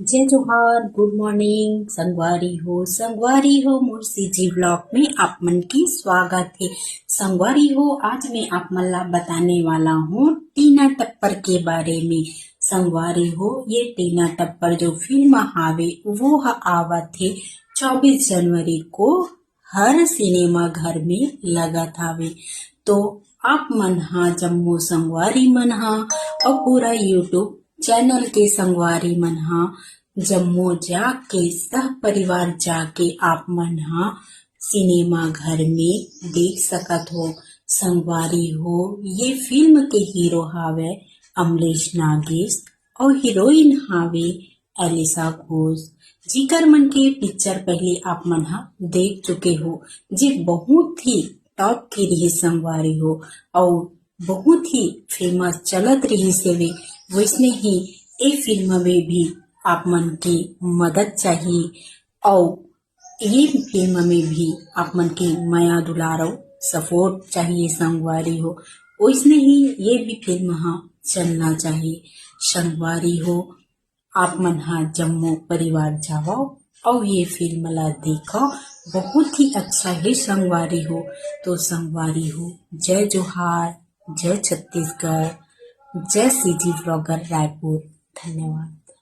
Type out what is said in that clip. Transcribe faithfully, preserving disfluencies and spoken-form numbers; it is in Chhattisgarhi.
जय जोहार, good morning संगवारी हो। संगवारी हो, मोर सीजी व्लॉग में आप मन के स्वागत हे। संगवारी हो, आज मैं आप मन ला बताने वाला हूँ टीना टप्पर के बारे में। संगवारी हो, ये टीना टप्पर जो फिल्म हावे, वो ह आवत हे चौबीस जनवरी को हर सिनेमा घर में लगत हावे। तो आप मन हा, जम्मो संगवारी मन हा अउ पूरा YouTube चैनल के संगवारी मन हा, जम्मो जाके, सह परिवार जाके आप मन हा सिनेमा घर में देख सकत हो। संगवारी हो, ये फिल्म के हीरो हावे अमलेश नागेश अउ हीरोइन हावे एलिसा घोष, जिकर मन के पिक्चर पहले आप मन हा देख चुके हो, जे बहुत ही टॉप के रही संगवारी हो, अउ बहुत ही फेमस चलत रहिस हेवे। वैसने ही ए फिल्म में भी आप मन के मदद चाहिए, अउ ये फिल्म में भी आप मन के मया दुलार अउ सपोर्ट चाहिए संगवारी हो। वैसने ही ये भी फिल्म हा चलना चाहिए संगवारी हो। आप मन हा जम्मो परिवार जावव अउ ये फिल्म ला देखव, बहुत ही अच्छा हे संगवारी हो। तो संगवारी हो, जय जोहार, जय छत्तीसगढ़, जय सीजी व्लॉगर रायपुर। धन्यवाद।